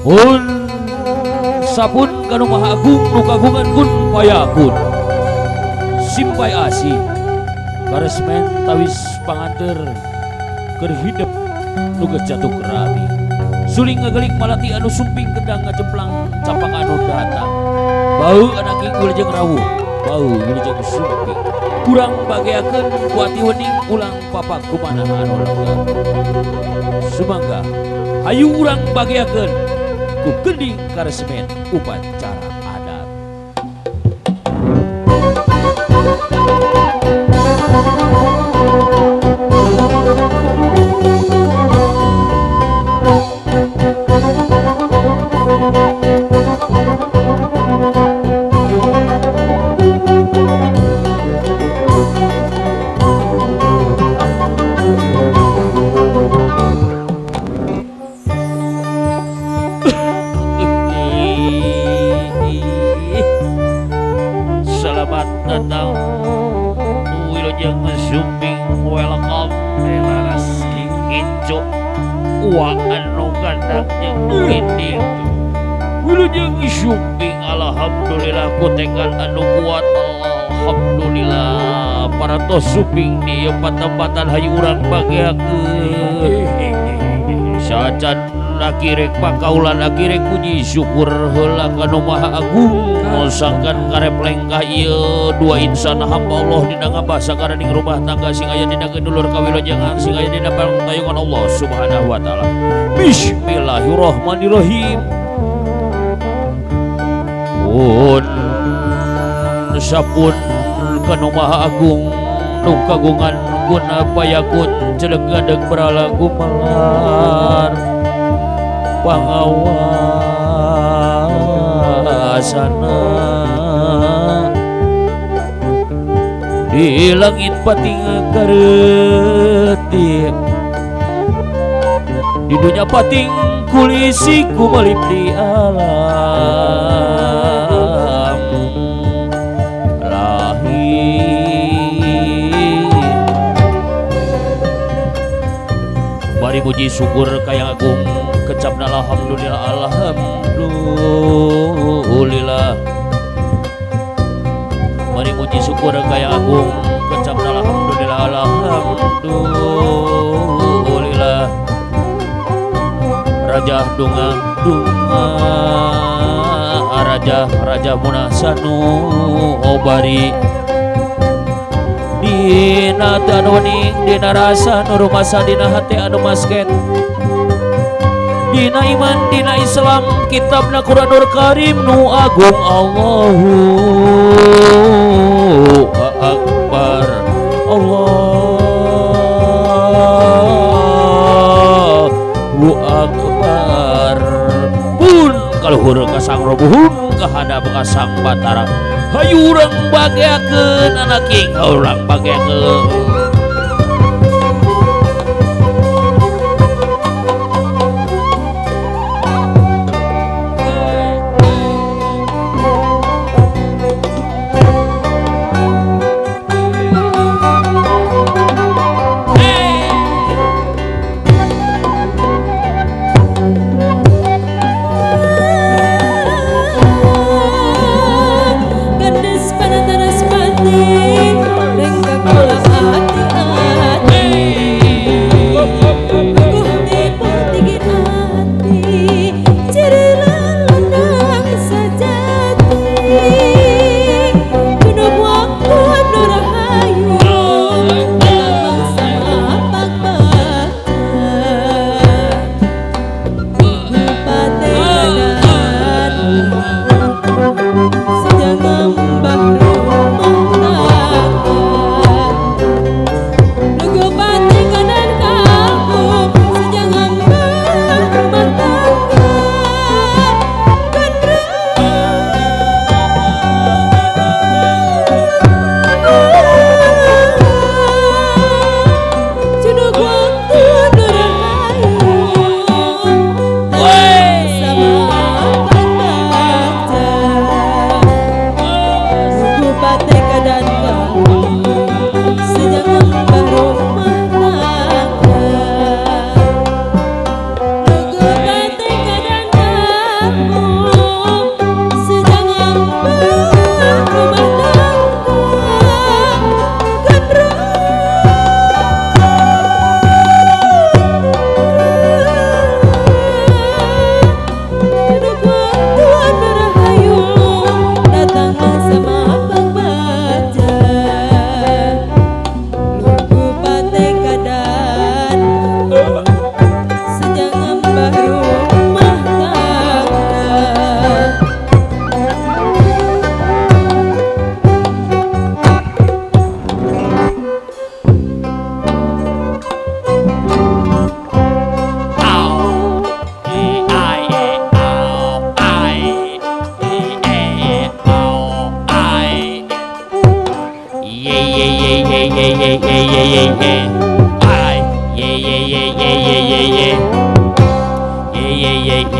Un sapun kanu Maha Agung nu kagungan kun payakun simpai asih karesmen tawis panganter keur hidep nu geus jatuh rami suling ngagelik malati anu sumping kendang ngajemplang capak anu datang bau anak wilujeng rawuh bau wilujeng sumping kurang bageakeun ku ati wening ulang papak kumanah anu lega sumangga hayu urang bageakeun ku gending karesmen upacara adat. Selamat datang wilujeng sumping, welcome laras incu wa anu gandang jeung ginding wilujeng sumping. Alhamdulillah ku tekad anu kuat, alhamdulillah parantos sumping di tempatan hayu urang bageakeun sacan laki rek pakaulan laki rek puji syukur heula ka nu Maha Agung sangkan karep lengkah ieu dua insan hamba Allah dina ngabasa karaning rumah tangga sing aya dina gedulur kawilujengan sing aya dina pangtayungan Allah Subhanahu wa taala. Bismillahirrahmanirrahim. Un sapun ka nu Maha Agung nu kagungan guna payakun celeg gadeg berala gumelar pangawasana di langit pating kareutik di dunia pating kulisi kumalip di alam lahir. Mari puji syukur ka Yang Agung kecapna alhamdulillah alhamdulillah. Mari puji syukur ka Yang Agung kecapna alhamdulillah alhamdulillah. Raja dunga dunga raja raja munasanu obari dina tanu wening dina rasa nu rumasa dina hate anu masket dina iman dina Islam kitabna Quranul Karim nu agung Allahu Akbar Allahu Akbar. Pun kaluhur ka Sang Robuhun kahadap ka Sang Batara hayu urang bageakeun anak king urang bageakeun. Gandis panataras pati lengkap bola.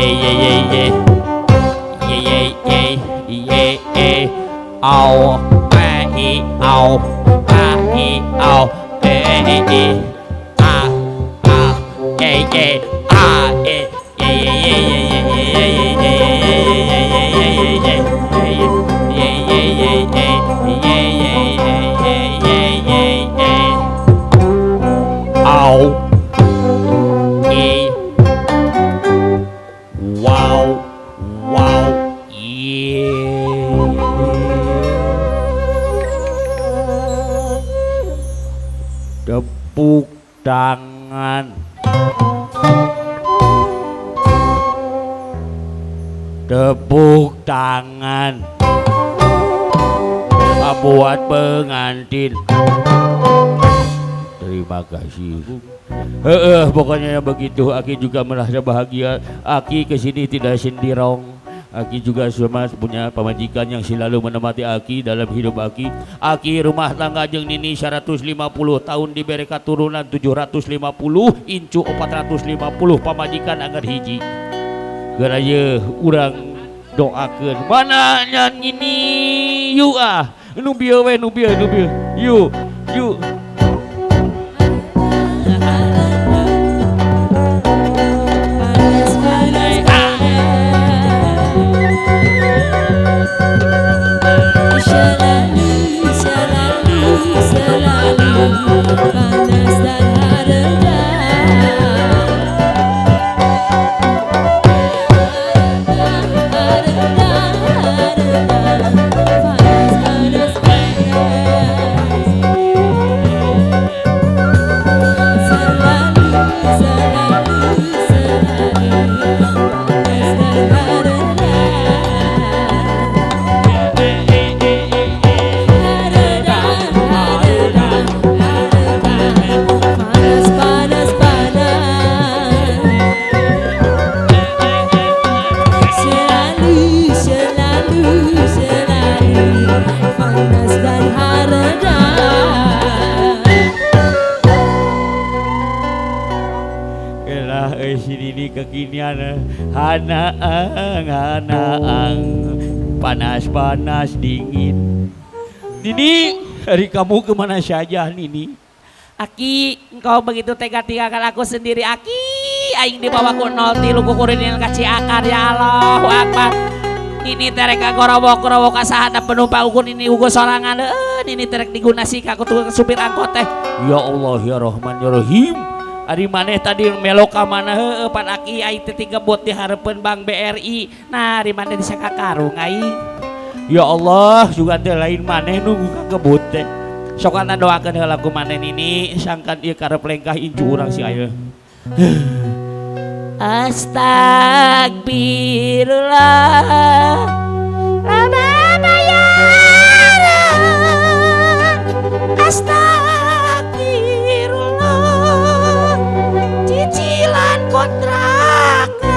ye ye ye ye ye ye ye ye ye au a i au a i au e e e a a e e a e ye ye ye ye ye ye ye ye ye ye ye ye ye ye ye ye ye au e wow wow ye. Tepuk tangan. Tepuk tangan buat pengantin. Terima kasih. Pokoknya begitu. Aki juga merasa bahagia. Aki kesini tidak sendirong. Aki juga sama punya pamajikan yang selalu menemani Aki dalam hidup Aki. Aki rumah tangga jeung Nini 150 tahun diberi katurunan 750 incu 450 pamajikan agar hiji. Geura ye urang doakeun. Mana nya Nini yuk ah. Nu bieu we nu bieu nu bieu. Yuk yuk. Selalu, selalu, selalu panas dan rendah. Rendah, rendah, panas, panas, panas. Selalu, selalu, selalu panas dan rendah. Panas, panas, panas. Selalu, selalu, selalu panas dan harda. Elah euy si Nini kekinian hanaang hanaang panas-panas dingin. Nini, hari kamu kemana saja Nini? Aki, engkau begitu tega tinggalkan aku sendiri Aki. Aing dibawa ku 03 kukurinil ka Ciakar ya Allahu Akbar. Nini terek ka gorobok-gorobok ka sahana penumpang ukur Nini ukur sorangan. Nini terek digunasi ka ku tukang supir angkot teh. Ya Allah ya Rahman ya Rahim. Ari maneh tadi melok ka mana heueuh pan Aki aing teh tigebot di hareupeun Bank BRI. Nah, ari maneh disangka karung aing. Ya Allah, juga teh lain maneh nunggu kagebut teh. Sokana doakeun heula ku maneh Nini sangkan ieu karep lengkah incu urang si aya. Astagfirullah. Lama bayaran. Astagfirullah. Cicilan kontrakan.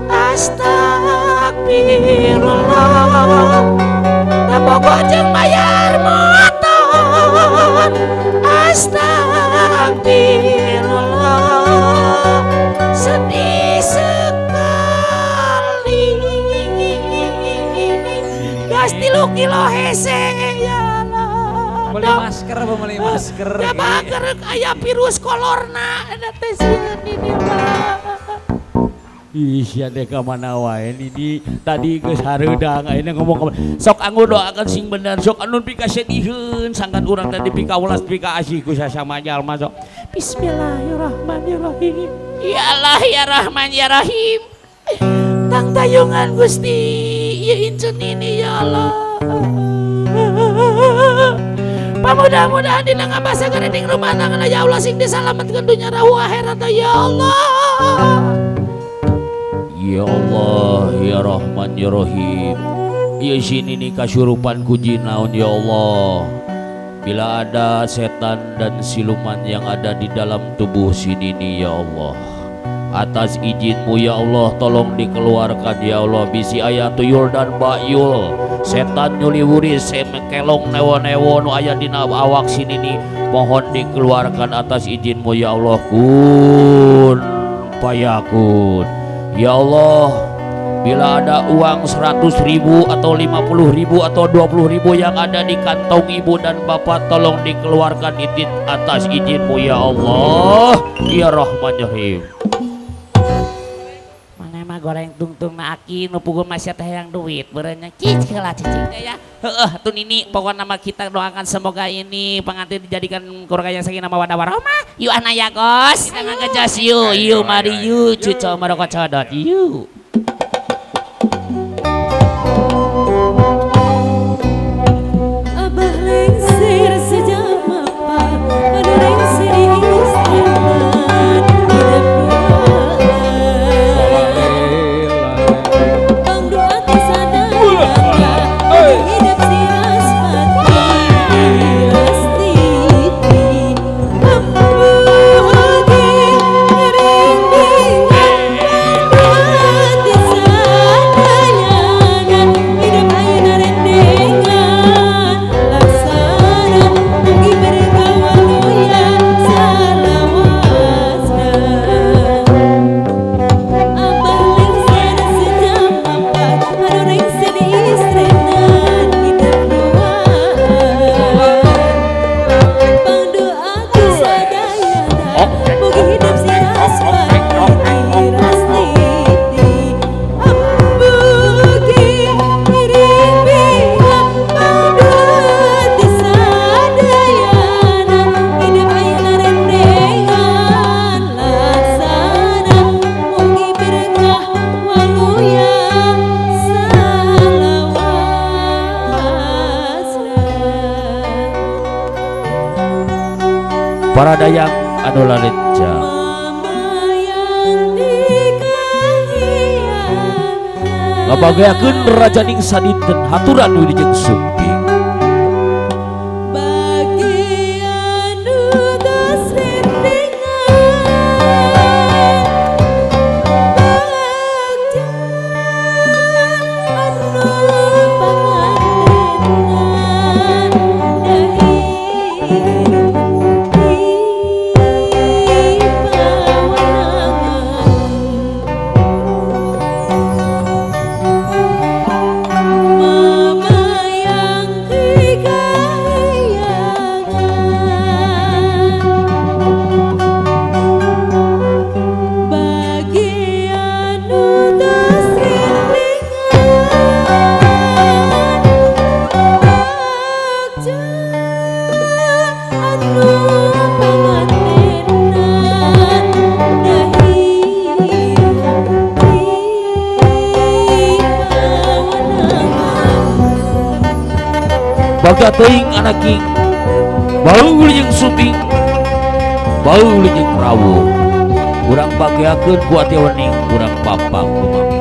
Astagfirullah. Teu jeung bayar motor. Astagfirullah. Sedih sekali. Gas 3 kilo hese ya Allah. Beli masker, beli masker. Da bager aya virus corona eta teh sieun ini mah. Ih, sia teh ka mana wae Nini tadi geus hareudang ayeuna ngomong ka sok anggo doakeun sing bener sok anu pikasediheun sangkan urang teh dipikaulas pikaasih ku sasama jalma sok. Bismillahirrahmanirrahim. Ya Allah ya Rahman ya Rahim. Tang tayungan Gusti ieu incun ini ya Allah. Pamudah-mudahan dina ngabasa gareding rumah tangga ya Allah sing disalametkeun dunya rahu akhirat ya Allah. Ya Allah ya Rahman ya Rahim. Ya sini nih kasurupan ku jin naon ya Allah. Bila ada setan dan siluman yang ada di dalam tubuh sini nih ya Allah, atas izinmu ya Allah tolong dikeluarkan ya Allah. Bisi aya tuyul dan bayul setan nyuliwuri semekelong newo-newo nu aya dina awak sini nih, mohon dikeluarkan atas izinmu ya Allah. Kun payakun. Ya Allah, bila ada uang 100.000 atau 50.000 atau 20.000 yang ada di kantong ibu dan bapak, tolong dikeluarkan izin atas izinmu ya Allah, ya Rahman ya Rahim. Mana mah goreng tungtung na aki nu puguh masih teh yang duit berenya cicing lah cicing teh ya. Heeh, tuh nini pokoknya nama kita doakan semoga ini pengantin dijadikan keluarga yang sakinah mawaddah warahmah. Yuk anak ya gos, kita ngejas yuk, yuk mari yuk, cuco maroko codot yuk. Abah lengser sejam apa, anu lengser di istana hidup duaan. Bang doa ti sadayana, hidup si Raspati, Rastiti. Ambu oge ngiring bingung, doa ti sadayana, hidup ayeuna rendengan. Laksana mugi berkah waluya salawasna. Abah lengser sejam apa, anu rengse di istrenan hidup duaan. Pangdoa ku sadayana, mugi hidup si Raspati, Rastiti. Ambugi ngiring bingung, pangdoa ti sadayana, hidup ayeuna rendengan. Laksana mugi berkah waluya salawasna. Para dayang anu lalenca, Mama yang dikahiangan, ngabagayakeun rajaning sadinten haturan wilujeng sumping. bagi anu tos rendengan, bagja anu pangantenan, dahirup di pawenangan. Mama yang dikahiangan, bagi anu tos rendengan, bagja anu pangantenan, dahirup di pawenangan. Bagja teuing anaking, bau wilujeng sumping, bau wilujeng rawuh. Urang bageakeun ku ati wening, urang papang kumami.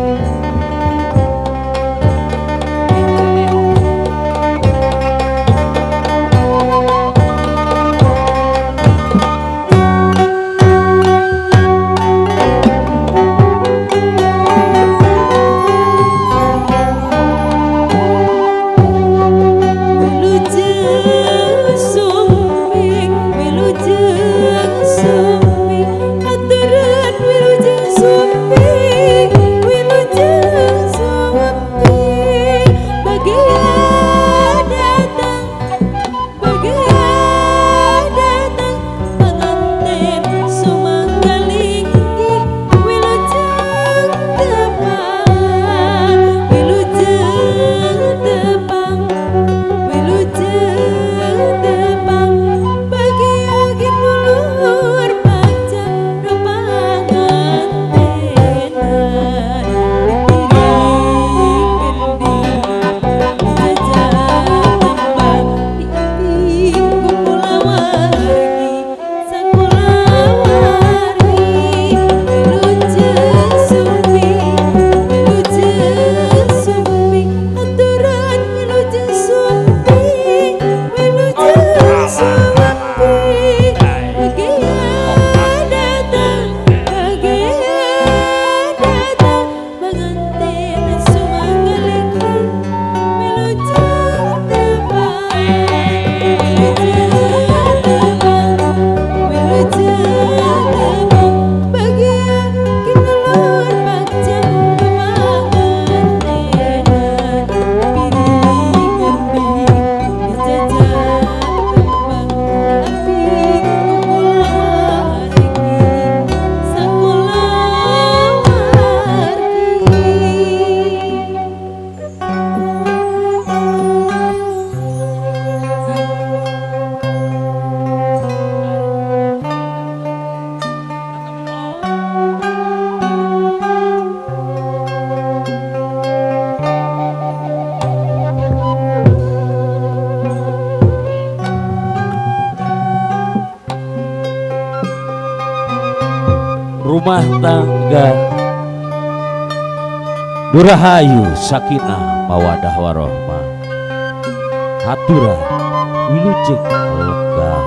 Wilujeng sumping, wilujeng sumping, aturan wilujeng sumping, wilujeng Rumah tangga Durahayu sakinah mawadah warohmah. Hatura wilujeng lenggah.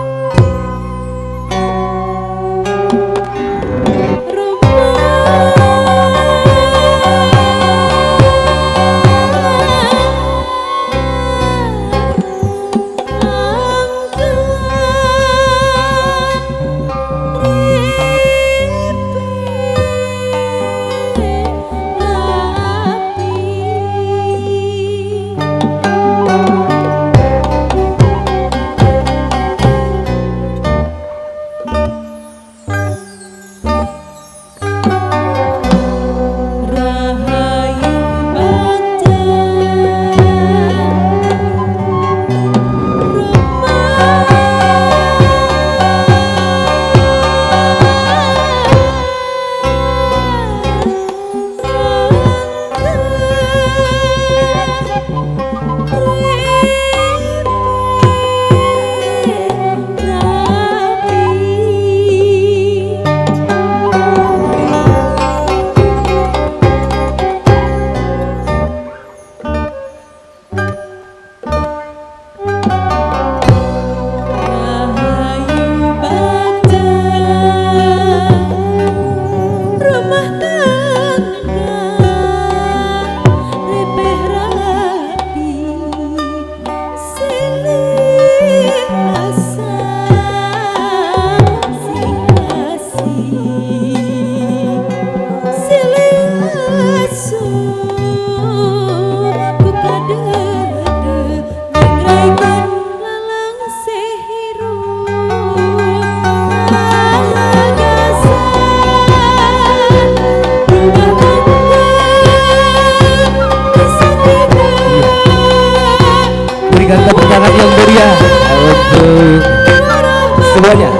Berikan tepuk tangan yang meriah untuk semuanya.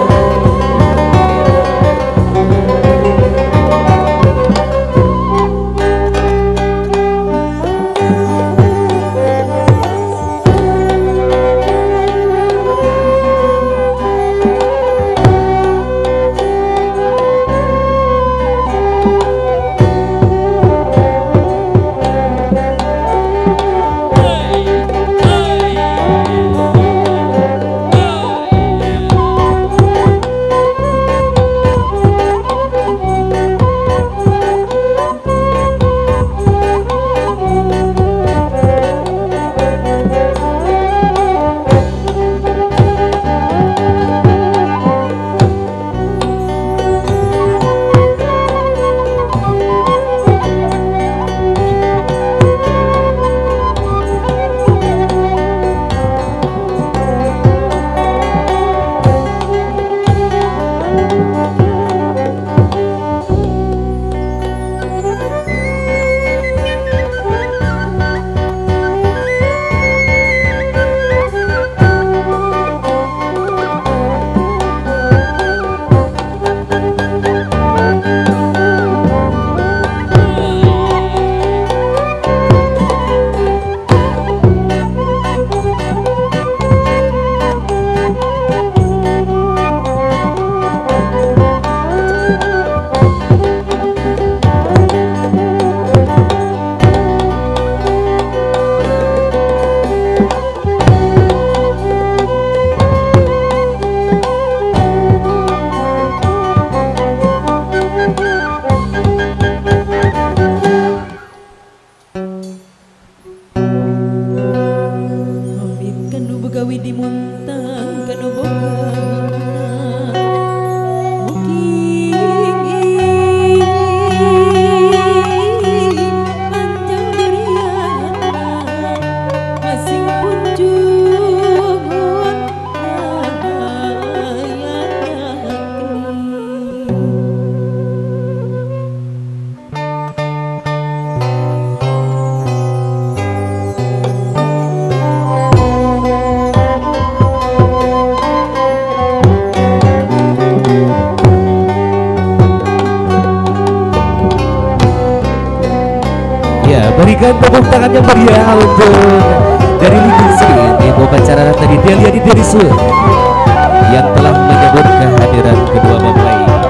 Berikan tepuk tangan yang meriah untuk dari Ligin Sri, ibu pacaran tadi Delia di Derisu yang telah menyebut kehadiran kedua mempelai.